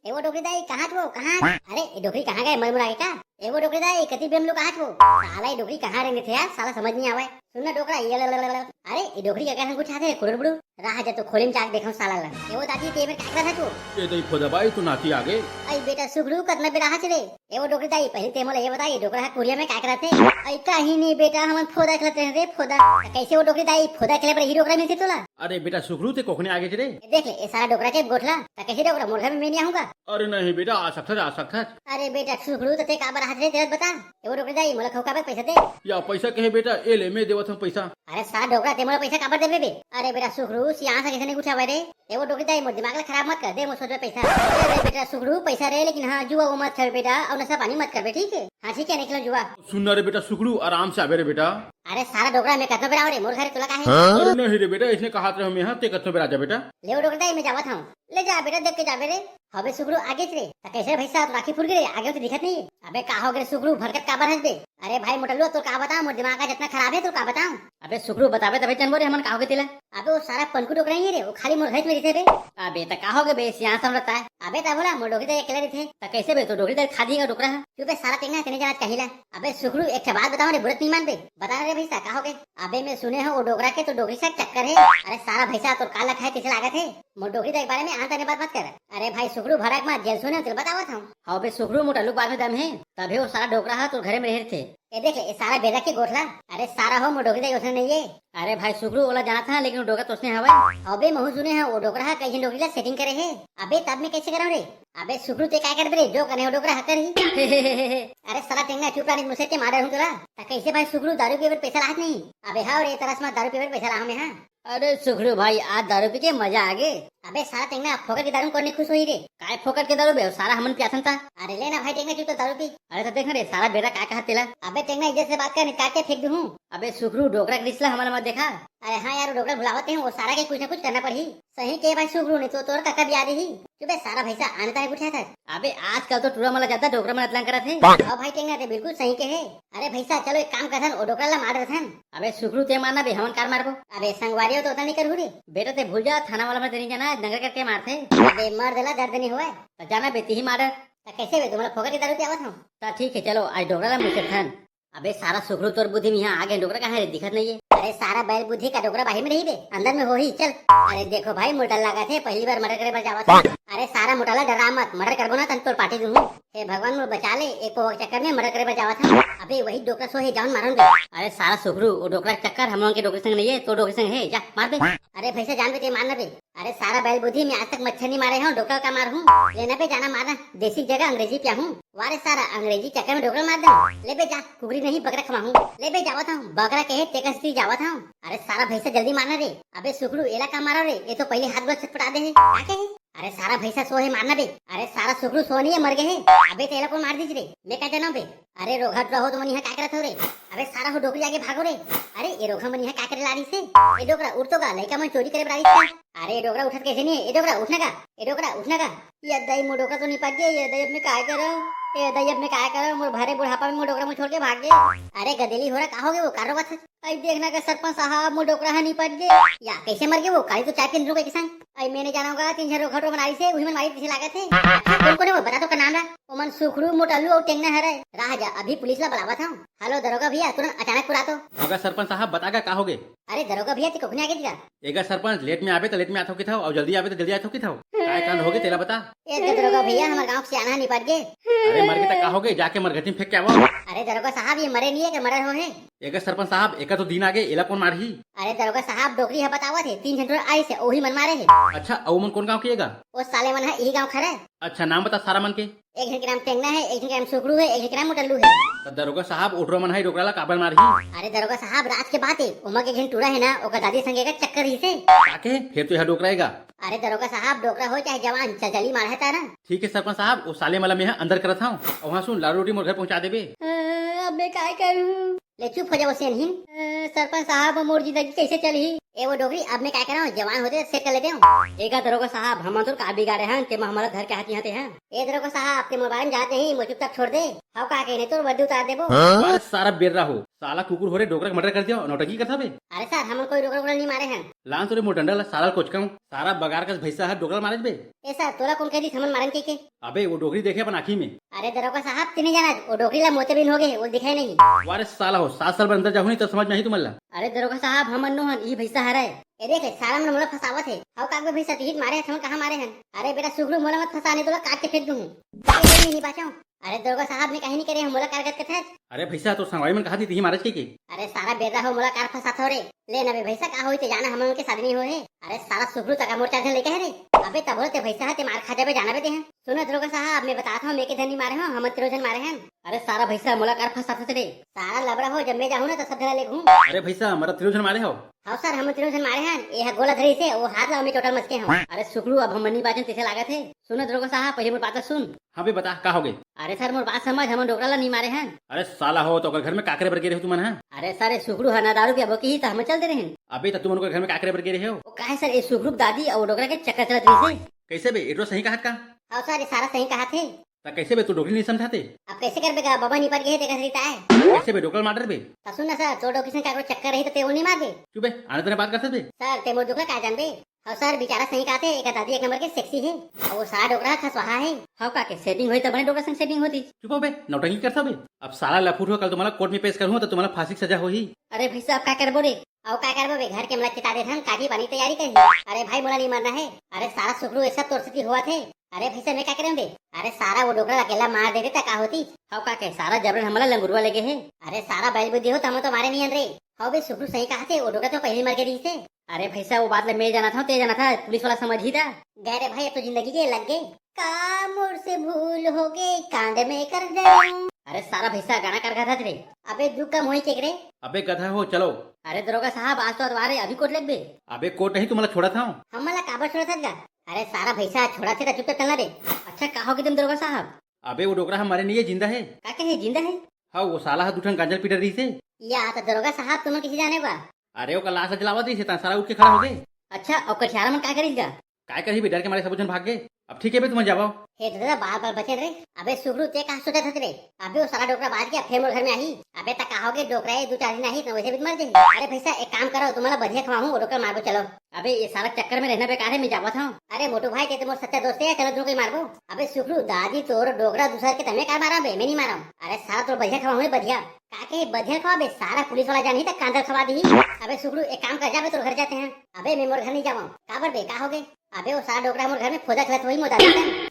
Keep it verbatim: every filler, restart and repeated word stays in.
ए वो डोकरी दाई, कहाँ हच वो, कहाँ? अरे, ए डोकरी कहाँ गे, मर मुरा गे का? ए वो डोकरी दाई, कति बेर म लुकाहच वो? साला, ए डोकरी कहाँ रेंगथे यार, साला समझ नइ आवय। सुन ना डोकरा, ये ले, ले, ले, ले। अरे, ए डोकरी का कहन कुछ आथे, कुड़ुर बुड़ुर। रहा जा तो खोली म जाके देखहूँ साला ला। ए वो दादी, ते मेर का करत हच वो? ए दई फोदा बाई, तो नाती आगे। अई बेटा सुखरू, कतना बेरा हच रे? ए वो डोकरी दाई, पहिली ते मोला ये बता, ये डोकरा ह कुरिया में का करत हे? अई कहीं नहीं बेटा, हमन फोदा खेलत रहेन रे, फोदा। त कैसे वो डोकरी दाई, फोदा खेले बर ही डोकरा मिलथे तोला? अरे बेटा सुखरू, ते कोखने आगे रे। ए देख ले, ए सारा डोकरा के गोठला। त कैसे डोकरा, मोर घर में मैं नहीं आहूँगा? अरे नहीं बेटा, आ सकथस, आ सकथस। अरे बेटा सुखरू, त ते काबर हाथ रे, तेरा बता। ए वो डोकरी दाई, मोला खऊ काबर पैसा दे। या पैसा कहे बेटा, ए ले, मैं देवत हूँ पैसा। अरे सारा डोकरा, ते मोला पैसा काबर देबे बे? अरे बेटा सुखरू, सियान सा कैसे नहीं उठावे रे? ए वो डोकरी दाई, मोर दिमाग ला खराब मत कर दे, मोर सोच में पैसा। अरे बेटा सुखरू, पैसा रे, लेकिन हाँ, जुआ वो मत खेल बेटा, और नशा पानी मत करबे, ठीक है? हाँ ठीक है, नहीं खेलो जुआ। सुन ना रे बेटा सुखरू, आराम से आबे रे बेटा। अरे सारा डोकरा, मैं कतनो बेरा आऊँ रे, मोर घर तोला काहे? अरे नहीं रे बेटा, इसने कहा रहे मैं, हाँ, ते कतनो बेरा आ जा बेटा। ले वो डोकरी दाई, मैं जावत हूँ। ले जा बेटा, देख के जाबे रे। अबे सुखरू, आगेच रे। त कैसे भैसा, तो राखी फूट गे रे, आगे तो दिखत नहीं। अबे का हो गे रे सुखरू, भरकत काबर हस बे? अरे भाई मोटलू, तोर का बताऊं, मोर दिमाग आज इतना खराब है, तोर का बताऊं? अबे सुखरू, बताबे तबे जानबो रे हमन का हो गे तेला। अबे वो सारा पनकू डोकरा नहीं है रे, वो खाली मोर घर में रहिथे बे। अबे त का हो गे बे, सियान समझता है। अबे त बोला, मोर डोकरी त अकेला रहिथे। त कैसे बे, तो डोकरी त खा दिएगा डोकरा? चुप बे सारा टेंगना, तेने जाना चाहिला। अबे सुखरू, एक ठे बात बताओ रे, बुरा त नहीं मानबे। बता रे भैसा, का हो गे? अबे मैं सुने हूँ वो डोकरा के तो डोकरी से चक्कर है। अरे सारा भैसा, तोर का लखा है, कैसे लागत है? मोर डोकरी त एक बारे में आन ताने बात मत कर। अरे भाई सुखरू, भड़क मत, जेल सुने तेल बतावत हूँ। हाँ बे सुखरू, मोटलू के बात में दम है, तभे वो सारा डोकरा ह तोर घरे में रहे थे। ए देख ले, ए सारा बेरा के गोठला। अरे सारा हो, मोर डोकरी त योजना नहीं है। अरे भाई सुखरू, ओला जानत हन, लेकिन वो डोकरा तोसने हवय। अबे महू सुने हूँ, वो डोकरा ह कई झन डोकरी ला setting करे है। अबे तब मैं कैसे करहूँ रे? अबे सुखरू, ते काय करबे रे, जो करने वो डोकरा ह करही। अरे साला टेंगना, चुप रह, नहीं मुझसे के मार हूँ तोला। त कैसे भाई सुखरू, दारू पीए बर पैसा लाहत नहीं? अबे हाँ रे, तरस मत, दारू पीए बर पैसा लाहूँ मैं, हाँ। अरे सुखरू भाई, आज दारू पी के मजा आ गे। अबे साला टेंगना, फोकट के दारू में कोन नहीं खुश होही रे? काय फोकट के दारू बे, सारा हमन पियाथन ता। अरे ले ना भाई टेंगना, चुप तो दारू पी। अरे त देख ना रे, सारा बेरा का कहत तेला। अबे टेंगना, इज्जत से बात कर, नहीं काट के फेंक दूँ हूँ। अबे सुखरू, डोकरा के रिश्ता हमन मत देखा। अरे हाँ यार, वो डोकरा भुलावत है, वो सारा के कुछ ना कुछ करना पड़ही। सही के भाई सुखरू, नहीं तो तोर काका बिया देही। चुप बे सारा भैसा, आने ताने उठा था। अबे आजकल तो टूरा मन ला ज्यादा डोकरा मन अतलांग करत हे। हाँ भाई टेंगना, ते बिल्कुल सही कहे। अरे भैसा, चलो एक काम करथन, ओ डोकरा ला मार देथन। अबे सुखरू, ते मारना बे, हमन कार मारबो। अबे संगवारी हो तो उतना नहीं करहू रे। बेटा ते भूल जा, थाना वाला मन ते नहीं जाना, नंगर करके मारथे। अबे मर देला, दर्द नहीं होए। त जाना बे, तिही मार। त कैसे बे, तुम्हारा फोकट के दारू पियावत हूँ। त ठीक है, चलो आज डोकरा ला मुसेरथन। अबे सारा सुखरू, तोर बुद्धि में यहाँ आ गे, डोकरा कहाँ है रे? दिखत नहीं है। अरे सारा बैल बुद्धि का, डोकरा बाहिर में रही बे, अंदर में होही, चल। अरे देखो भाई, मोर डर लागत हे, पहली बार murder करे बर जावत हूँ। अरे सारा मोटला, डरा मत, murder करबो ना तन तोर पार्टी दूँ। हे भगवान, मोर बचा ले, एक पोहा के चक्कर में murder करे बर जावत हूँ। अबे वही डोकरा सो हे, जाऊन मारन बे। अरे सारा सुखरू, वो डोकरा के चक्कर हम लोगन के डोकरी संग नहीं है, तो डोकरी संग है, जा मार बे। अरे भैसा जान बे, ते मारना बे। अरे सारा बैल बुद्धि, मैं आज तक मच्छर नहीं मारे हूँ, डोकरा का मार हूँ। लेना बे, जाना मारना, देसी जगह अंग्रेजी पिया हूँ। वारे सारा, अंग्रेजी चक्कर में डोकरा मार दे। ले बे जा, कुकरी नहीं बकरा खवा हूँ। ले बे जावत हूँ, बकरा के हे तेकस ती जावत हूँ। अरे सारा भैसा जल्दी मारना रे। अबे सुखरू, एला का मारा रे, ये तो पहले हाथ गोड़ छटपटा दे है। का के है? अरे सारा भैसा सो है, मारना बे। अरे सारा सुखरू सो नहीं है, मर गए है। अबे तेला कौन मार दीज रे? मैं का जानव बे? अरे रोगहा टुरा हो, तुमन यहाँ का करत हो रे? अबे सारा हो डोकरी आगे भागो रे। अरे ये रोगहा मन यहाँ का करे ला रही से? ए डोकरा उठ तो गा, लइका मन चोरी करे बर आ रही से। अरे ए डोकरा उठत कैसे नहीं है? ए डोकरा उठना का? ए डोकरा उठना का? ये दई मोर डोकरा तो निपट गए, ये दई अब मैं काय करव? ए दई अब मैं काय करव? मोर भरे बुढ़ापा में मोर डोकरा मोर छोड़ के भाग गए। अरे गदेली हो रहा, का हो गए वो? का रोवत है? आई देखना का सरपंच साहब, मोर डोकरा है निपट गए। या कैसे मर गए वो? काली तो चाय पीन रुके किसान। आई मैंने जाना होगा, तीन हजार रोकट बना रही से, वही मन मारी पीछे लागत है। अच्छा, कौन कौन है वो? बता तो का नाम रहा। ओमन सुखरू, मोटलू और टेंगना हरे। रह जा, अभी पुलिस ला बुलावत हूँ। हेलो दरोगा भैया, तुरंत अचानक पुरा तो। मगर सरपंच साहब, बता गा का हो गए? अरे दरोगा भैया, ते कोखने आगे दिला। एगा सरपंच, लेट में आबे त लेट में आथव किथव, और जल्दी आबे त जल्दी आथव किथव। काय कांड हो गए तेला बता। ए दरोगा भैया, हमारे गांव के सियाना निपट गए। अरे मर गए त का हो गए, जाके मरघटी में फेंक के आवो। अरे दरोगा साहब, ये मरे नहीं है कि मर्डर हो है? एगा सरपंच साहब, एका तो दिन आगे, एला कौन मारही? अरे दरोगा साहब, डोकरी है बतावत है, तीन झन टुरा आई से, ओही मन मारे है। अच्छा, अउ मन कौन गांव के एगा? वो साले मन है यही गांव खड़ा है। अच्छा, नाम बता सारा मन के। एक झन के नाम टेंगना है, एक झन के नाम सुखरू है, एक झन के नाम मोटल्लू है। त दरोगा साहब, ओ टुरा मन हा डोकरा ला काबर मारही? अरे दरोगा साहब, रात के बात है, ओमा के एक झन टुरा है ना, ओकर दादी संगे का चक्कर रही से। का के? फेर तो यह डोकरा एगा। अरे दरोगा साहब, डोकरा हो चाहे जवान, चलचली मार है तारा। ठीक है सरपंच साहब, ओ साले मन ला मैं हा अंदर करत हूँ। और हाँ सुन, लाडू रोटी मोर घर पहुँचा देबे। अ, अब मैं काय करूँ? ले चुप हो जाओ सेनहीन। अ, सरपंच साहब, मोर जिंदगी कैसे चलही? ए वो डोकरी, अब मैं का करंव, जवान होते सेट कर लेते हूँ। ए का दरोगा साहब, हमन तोर का बिगाड़े हन, ते हमला धर के हाथ यहाँ ते हैं। ए दरोगा साहब, ते मोर बारे में जानत नहीं, मोर चुपचाप छोड़ दे। हव का कहे, नहीं तो वर्दी उतार देबो। अरे सारा बेर्रा हो, साला कुकुर हो रे, डोकरा के मर्डर कर दिया, नौटंकी करत हबे। अरे सर, हमन कोई डोकरा वोकरा नहीं मारे हन। लान तो रे मोर डंडा ला, साला कोचकाऊं, सारा बगार कस भैंसा है, डोकरा मारे बे। ए सर, तोला कौन कह दिस हमन मारन के के? अबे वो डोकरी देखे अपन आँखी में। अरे दरोगा साहब, ते नहीं जानत, वो डोकरी ला मोतियाबिंद हो गए, वो दिखाई नहीं। वारे साला हो, सात साल बर अंदर जाहू नहीं तब समझ में आही तुमन ला। अरे दरोगा साहब, हमन नो हन, ई भैंसा हरय। ए देख ले, सारा मन मोला फंसावत हे। हव काकबे भैंसा, तिही त मारे हस, हमन कहाँ मारे हन? अरे बेटा सुगरू, मोला मत फंसा, नहीं तोला काट के फेंक दूँ। ए, नहीं, नहीं बाचो। अरे दरोगा साहब, मैं कहीं नहीं करे हूँ, मोला कार गत कथस। अरे भैंसा, तो संगवारी मन कहा थी तिही मारत के के? अरे सारा बेर्रा हो, मोला कार फंसात हो रे। ले ना बे भैंसा, का होई ते जाना, हमन के शादी नहीं होए हे। अरे सारा सुगरू तका मोर चार झन लेके है रे। अबे तब बोलते भैंसा है, ते मार खा जाबे, जाना बे ते हैं। सुनो दरोगा साहब, मैं बतात हूँ, मैं के धनी मारे हो, हमन तीनों झन मारे हन। अरे सारा भैंसा, मोला कार फंसात हस रे। सारा लबरा हो, जब मैं जाहूँ ना तो सब झन ले घूम। अरे भैंसा, मोला तीनों झन मारे हो। हाँ सर, हमन तीनों झन मारे हन। ए ह गोला धरी से, वो हाथ ला में चोटल मचके हन। अरे सुगरू, अब हमन नहीं बाचन, तैसे लागत है। सुनो दरोगा साहब, पहले मोर बात ला सुन। हाँ बे, बता, का हो गए? अरे सर, मोर बात समझ, हमन डोकरा ला नहीं मारे हन। अरे साला हो, तो ओकर घर में का करे बर गे रहे हो तुमन, हाँ? अरे सर, ए सुगरू ह ना दारू पियाबो की ही, तो हम चल दे रहे हैं। अबे, तो तुमन ओकर घर में का करे बर गे रहे हो? वो का है सर, ए सुगरू दादी और डोकरा के चक्कर चलत रही से। कैसे बे, एटरो सही कहा था? हाँ सर, ये सारा सही कहा थे। त कैसे बे, तू डोकरी नहीं समझाते? अब कैसे करबे गा, बाबा निपट गए, तेकर सही ताय। कैसे बे, डोकरा मार बे? त सुन ना सर, तोर डोकरी से काकरो चक्कर रही तो ते वो नहीं मार दे। क्यों बे, आने तने बात कर सकते? सर, ते मोर डोकरा का जानबे? अउ सर, बेचारा सही कहते, एकर दादी एक नंबर के सेक्सी हे, अउ वो सारा डोकरा खसवाहा हे। हव का के सेटिंग होई त बने डोकरा संग सेटिंग होती। चुप हो बे, नौटंकी करता बे। अब साला लफूट हो, कल तुम्हारा कोर्ट में पेश करूँ तो तुम्हारा फांसी की सजा होही। अरे भैंसा, अब का करबो रे? अउ का करबो बे, घर के मला चिता दे हन, काटी पानी तैयारी करी। अरे भाई, मोला नहीं मरना है। अरे सारा सुगरू, ये सब तोर सेती होवत हे। अरे भैंसा, मैं का करें बे? अरे सारा वो डोकरा अकेला मार देते त का होती? हव का के सारा जबरन हमला लंगुरवा लेगे हे। अरे सारा बैल बुद्धि हो, तमो तो मारे नहीं अन रे। हव बे, सुगरू सही कहा थे, वो डोकरा तो पहले मर के रही से। अरे भैंसा, वो बात ला मैं जाना था, ते जाना था, पुलिस वाला समझ ही था। गए रे भाई, अब तो जिंदगी के लग गए। का मोर से भूल हो गए, कांड में कर गए। अरे सारा भैंसा, गाना कर गा था रे। अबे दू कम होई के रे। अबे गधा हो, चलो। अरे दरोगा साहब, आज तो अतवार है, अभी कोर्ट लेग बे। अबे कोर्ट नहीं, तुम्हारा छोड़ा था। हमला काबर छोड़ा था गा? अरे सारा भैंसा, छोड़ा थे त चुपचाप चलना बे। अच्छा, का हो गए तुम दरोगा साहब? अबे वो डोकरा हमारे नहीं है, जिंदा है। का कहे, जिंदा है? हाँ, वो साला हा दू ठन गांजल पीटर रही से। या त दरोगा साहब, तुमन किसे जाने बा? अरे ओकर लाश जलावत रही से, ता सारा उठ के खड़ा हो गए। अच्छा, अउ कठियारा मन का करिस गा? काय करही बे, डर के मारे सबो झन भाग गए। अब ठीक है बे, तुमन जावव। हे दादा, बाल बाल बचे रे। अबे सुगरू, ते का सोचत हस रे? अबे वो सारा डोकरा बाज गया, फेर मोर घर में आही। अबे त का हो गए, डोकरा है, दू चार दिन आही, त वैसे भी मर जाही। अरे भैंसा, एक काम करो, तुम्हारा बढ़िया खवाहूँ, वो डोकरा मारबो, चलो। अबे ये सारा चक्कर में रहना बेकार है, मैं जावत हूँ। अरे मोटू भाई, ते तो मोर सच्चा दोस्त है, चलो दोनों को ही मारबो। अबे सुगरू, दादी तोर डोकरा दूसर के तमे का मारा बे, मैं नहीं मारा। अरे सारा तोर बढ़िया खवाहूँ, बढ़िया। का के बढ़िया खवा बे, सारा पुलिस वाला जानी त कांदल खवा दी। अबे सुगरू, एक काम कर, जा बे, तोर घर जाते हैं। अबे मैं मोर घर नहीं जावा। काबर बे, का हो गए? अबे वो सारा डोकरा मोर घर में फोदा खेलत होही, मोदा।